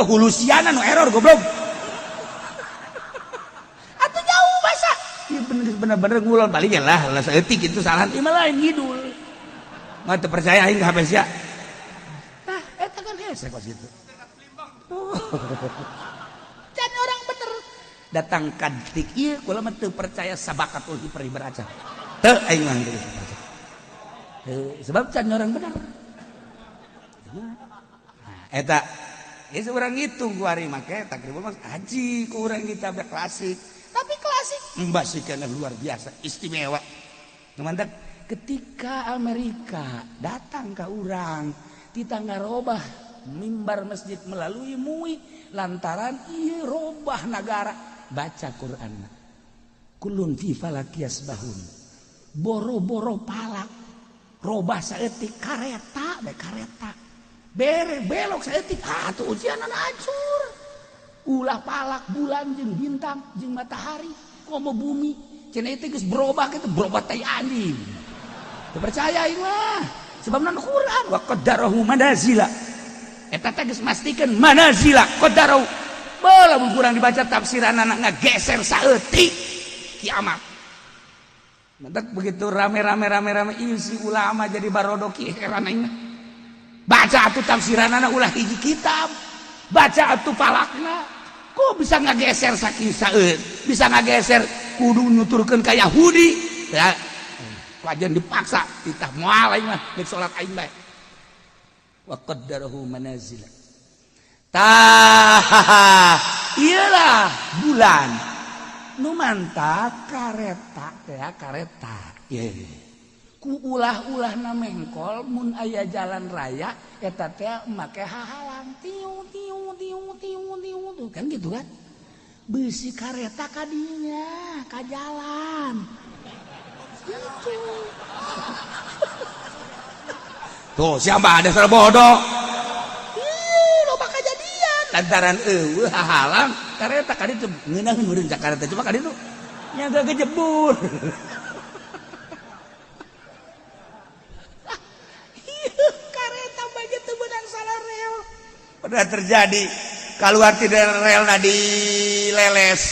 Henteu, hulusiana nu error, goblok. Atuh jauh masa. Ieu bener bener-bener ngulon balik ya lah, lah saeutik itu salah ieu mah lain ngidul. Mah teu percaya aing ka HP sia. Tah, eta kan hese kos kitu. Oh. Can orang bener datang ka detik ieu kula mah teu percaya sabakatul hipri beraca. Teu, aing mah teu percaya. Teu, sebab can orang bener. Nah, eta geus urang ngitung ku ari make takribul mah haji ku urang kitab klasik. Tapi klasik mbak sih kana luar biasa istimewa. Mantap ketika Amerika datang ke urang kita ngarobah mimbar masjid melalui MUI lantaran ieu robah negara. Baca Quran, kullun fi falaki yasbahun, boro-boro palak robah saeutik, kareta be kareta bere belok saeutik atuh ujianan hancur. Ulah palak, bulan jeung bintang jeung matahari, komo bumi cenah itu geus berubah kitu, berubah tai anjing. Teu percaya aing mah, sebab nan Quran wa qaddarahu manazila, eta teh geus mastikeun manazila qaddarahu. Bola mun kurang dibaca tafsiran anak ngageser saeutik kiamat. Mentak begitu rame-rame rame-rame isi ulama jadi barodoki, heran aing mah. Baca atuh tafsiran anak, ulah hiji kitab, baca atuh falakna, kok bisa ngageser saking saeut bisa ngageser, kudu nuturkeun ka Yahudi ya. Kajian dipaksa titah, moal aing mah, rek salat aing bae. Wa qaddarahu manazila. Tah, iyalah bulan nu mantap kareta teh kareta ye ku ulah-ulah na mengkol mun aya jalan raya eta teh make hahalang tiu tiu tiu tiu tiu tuh kan gitu kan, bisi kareta kadinya ka jalan gitu. Tuh, siapa ada salah bodoh. Ih, loba kejadian lantaran eueuh hahalang kareta kaditu ngeunaheun meureun Jakarta, cuma kaditu nya gejebur. Kareta bagi teu beunang salah rel. Pernah terjadi keluar tidak rel na dileles.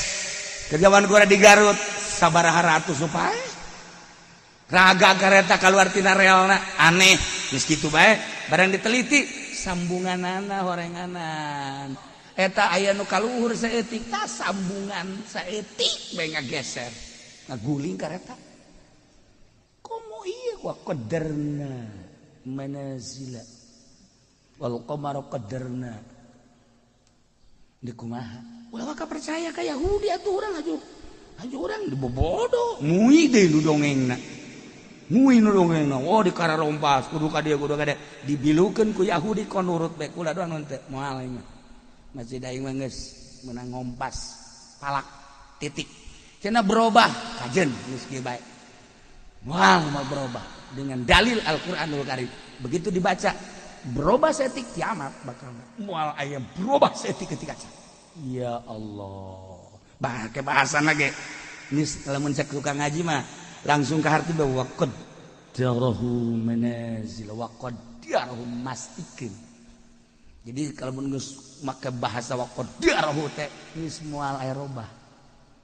Kerjaan gua di Garut sabaraha ratus supaya raga kereta keluar tina relna, aneh geus kitu bae. Barang diteliti sambunganana horenganan eta aya nu kaluhur saeutik, tah sambungan saeutik bae ngageser ngaguling kareta. Komo ieu wa qadarna manazila wal qamara qadarna di kumaha ulah waka percaya ka Yahudi atuh. Urang aju aju urang dibobodo mui deui nu dongengna, mui nu dongengna. Oh, di kararompas kudu ka dieu, kudu ka dieu, dibilukeun ku Yahudi kon nurut bae. Kula doang nu teu moal aing mah. Masjid aing mah geus meunang ngompas palak titik. Cenah berubah kajen geus kieu bae, moal mau berubah dengan dalil Al-Qur'anul Karim. Begitu dibaca berubah setik kiamat bakal moal aya berubah setik ketika. Ya Allah, bah ke bahasan lagi ini lamun cek tukang ngaji mah langsung ke hati bahwa qaddarahu manazil wa qaddarahu mastikeun. Jadi kalau mun geus make bahasa wa qaddarahu teh geus moal aya robah,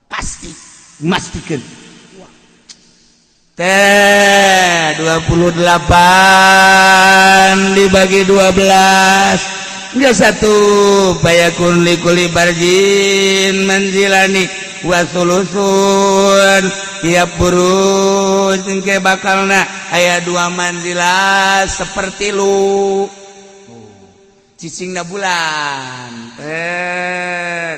pasti mastikeun. Teh 28 dibagi 12 enggak satu fayakun likulli barjin manzilani wa sulusun. Tiap buruj engke bakalna aya dua manzilah seperti lu cicingna bulan. Eh,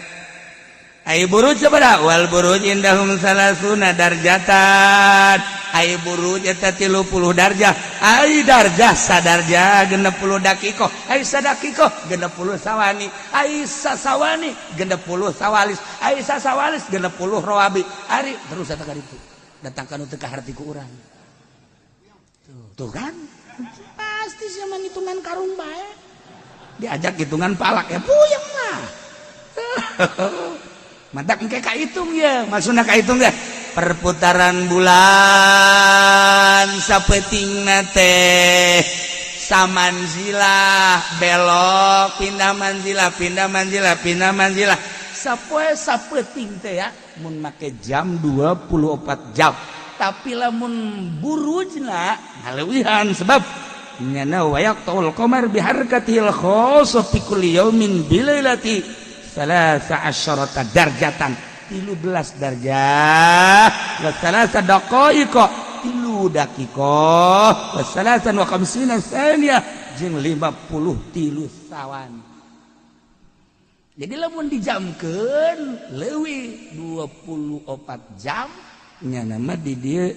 ai buruj sabaraha? Wal buruj indahum salasuna darjatan. Ai buruj eta 30 darjah. Ai darjah sadarjah 60 dakikoh, ai sadakikoh 60 sawani, ai sasawani 60 sawalis, ai sasawalis 60 rawabi. Ari terus eta ka ditu datang ka nu teu kaharti ku urang. Tuh, tuh kan pasti sia mah ngitungan karung bae, diajak hitungan palak ya puyeng lah. Mantak engke kahitung ya, maksudna kahitung ya perputaran bulan sapetingna teh Samanzilah belok, pindah manzilah, pindah manzilah, pindah manzilah, sapoe sapeting teh ya, mun make jam 24 jam. Tapi lamun burujna ngaleuwihan, sebab nyana wa yaqta'ul qamar biharakatil khassah fi kulli yaumin bilailati salasa asyarata darjatan, 13 darjah, wa salasa daqaiqa, 3 daqiqah, wa salasan wa khamsina saniyah, jeung 53 sawan. Jadi lamun dijamkeun leuwih 24 jam, nya mah di dieu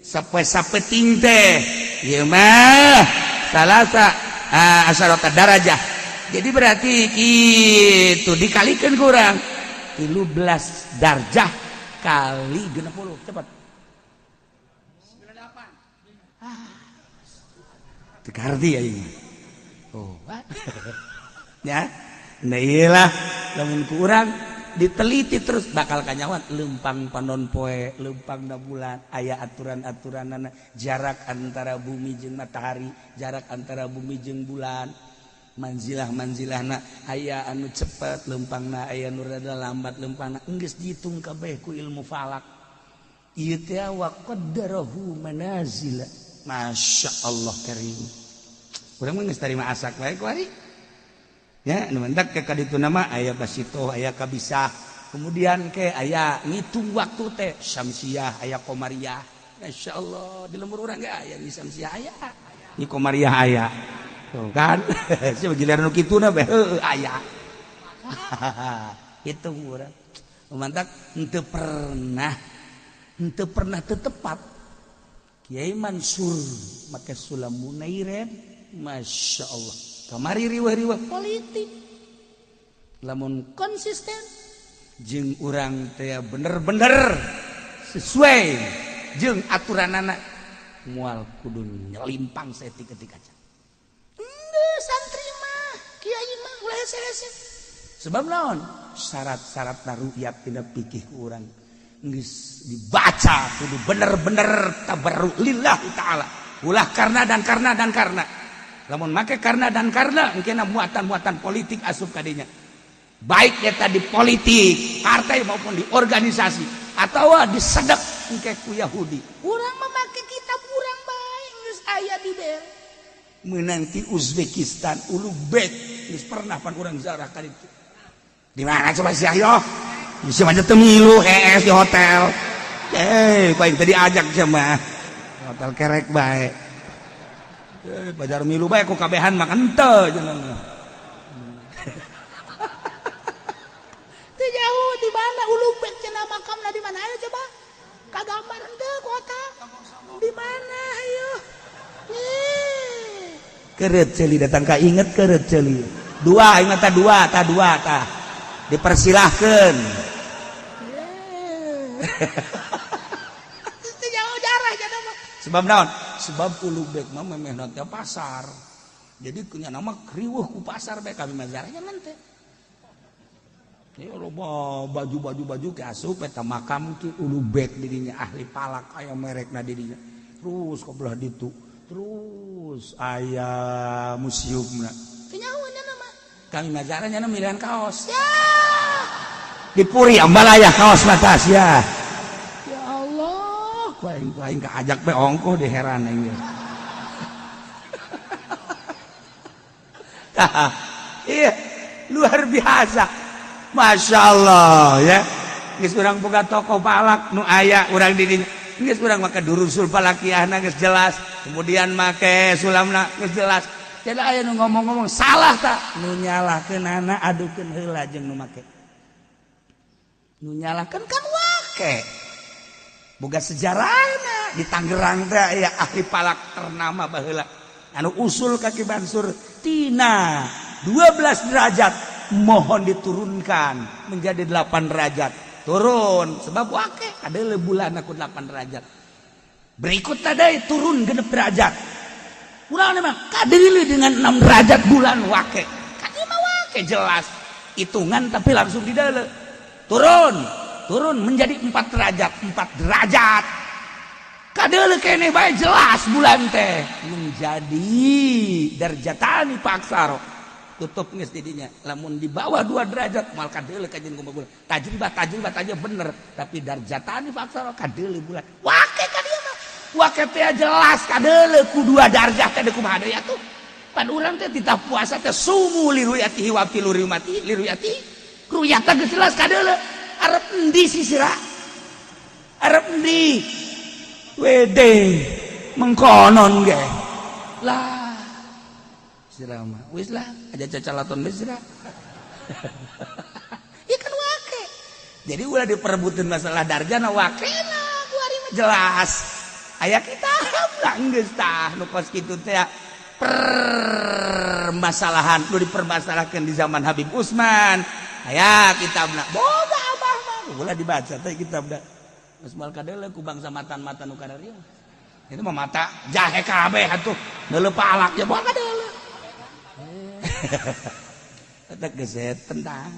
sapoe sapeting teh ieu mah salasa asyarata darajah. Jadi berarti itu dikalikan kurang 13 darjah kali 60, cepat. 98. Ah, teu karti aing. Oh ya, nah iyalah, lamun kurang diteliti terus bakal kanyawan lempang panon poe, lempang na bulan, aya aturan-aturan, jarak antara bumi jeung matahari, jarak antara bumi jeung bulan, manzilah manzilahna, aya anu cepet lempangna, aya nu rada lambat lempangna, geus dihitung kabeh ku ilmu falak ieu teh. Wa qaddarahu manazila. Masya Allah karim. Urang mah geus tarima asak bae kuari ya, nu mentak ke kaditu nama aya basito, aya kabisah, kemudian ke aya ngitung waktu teh syamsiah, aya komariah. Masya Allah, di lembur urang ge aya ni syamsiah, aya ni komariah, aya. Tuh kan, siapa giliran nu kituna bae, heueuh aya. Hitung urang. Mantak henteu pernah teu tepat. Kiai Mansur make sulam Munairen, Masya Allah. Kamari riweuh-riweuh politik. Lamun konsisten jeung urang teh bener-bener sesuai jeung aturanana, moal kudu nyelimpang saeutik-eutik aja. Santri mah, kiai mah ulah hese-hese. Sebab naon? Syarat-syarat ru'yat tina fikih ku urang geus dibaca kudu bener-bener tabarru lillahi ta'ala. Ulah karena dan karena dan karena. Lamun make karena dan karena, mungkin muatan-muatan politik asup kadinya. Baik eta di politik, partai maupun di organisasi atau disedek engke ku Yahudi. Urang memakai kitab urang bae geus aya di bere. Menanti Uzbekistan, Ulugbek geus pernah pan urang ziarah ka ditu. Di mana coba sih ayo? Bisa aja teu milu hees di hotel. Eh, ku aing tadi ajak mah. Hotel kerek bae. Eh, bajar milu bae ku kabehan mah henteu cenah. Teu jauh di mana Ulugbek cenah makamna, di mana, ayo coba? Kagambar henteu kota. Di mana ayo? Eh. Keret ceuli datang ka inget keret ceuli. Dua ingat ta, dua ta, dua ta. Dipersilahkeun. Teu jauh jarah cenah mah. Sebab naon? Sebab Ulugbek mah memeh teh pasar. Jadi kunya nama kriweuh ku pasar bae kami mah zarahnya nanti. Ya loba baju-baju baju ke asup eta makam ki Ulugbek didinya, ahli palak aya merekna didinya. Terus ke belah ditu. Terus aya museumna. Teu nyaho nya mah. Kami mah zarahnya milihan kaos. Ya. Di Puri Ambalaya kaos batas ya. Ya Allah, ku aing, ku aing kaajak be ongkoh deh, heran aing ge. Tah, iya, luar biasa. Masya Allah ya. Geus urang boga tokoh falak nu aya urang di dinya. Geus urang make durusul falakiahna geus jelas. Kemudian make sulamna geus jelas. Jadi aya nu ngomong-ngomong salah tak? Nu nyalahkeunana adukeun heula jeung nu make. Nu nyalahkeun kan wake. Boga sejarahna di Tangerang teh aya ahli falak ternama baheula. Anu usul ka Ki Mansur tina 12 derajat mohon diturunkan menjadi 8 derajat. Turun sebab wake ada bulan aku 8 derajat. Berikut tadi turun 6 derajat. Ulah memang kadili dengan 6 derajat bulan wake. Kadi mah wake jelas hitungan tapi langsung di dalam. Turun, turun menjadi 4 derajat, 4 derajat. Kadeuleu keneh bae jelas bulan teh menjadi darjatani fa'aksaro. Tutup geus didinya. Lamun di bawah 2 derajat moal kadeuleu kajeun kumaha bulan. Tajribah, tajribah aja bener, tapi darjatani fa'aksaro kadeuleu bulan. Wake ka dieu mah. Wake teh jelas kadeuleu ku 2 darjah teh kumaha deui atuh. Pan urang teh titah puasa teh sumu liruyatihi wa aftiru liruyatihi liruyati. Ruyata geus jelas kadeuleu. Arep endi sisira? Arep endi? Wede mengkonon ge. Lah. Sira mah wis lah aja cacalaton geus sira. Ya kan wake. Jadi ulah diperebutin masalah darjana, wakena kuari mah jelas. Aya kitab lah geus tah nu kos kitu teh permasalahan nu dipermasalahkan di zaman Habib Usman. Aya kitabna boga abah mah, ulah dibaca teh kitabna. Geus moal kadeuleu ku bangsa matan-matan nu kararieu. Itu mah mata jahe kabeh atuh. Neuleuh palak ya moal kadeuleu. Eta geus tentang.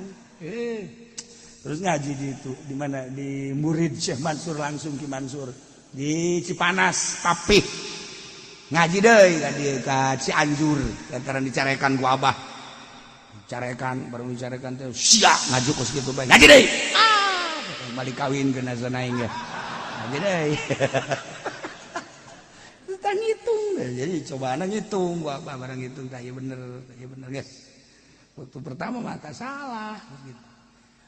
Terus ngaji di itu di mana, di murid Syekh Mansur langsung, Ki Mansur di Cipanas, Tapih. Ngaji deui ka dieu ka Cianjur lantaran dicarekan ku abah. Dicarekan, baru dicarekan teh sia ngaji kos kitu bae. Ngaji deui. Ah, balik kawin ke aing ge. Ngaji deui. Tah ngitung, jadi cobaan ngitung gua apa barang ngitung tah ieu bener, ieu bener guys. Waktu pertama mata salah gitu.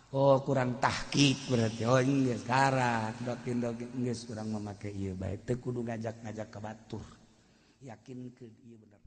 Oh, kurang tahqiq berarti. Oh geus sekarang dokin dokin geus kurang memakai ieu bae teu kudu ngajak-ngajak ka batur. Yakin ke ieu bener.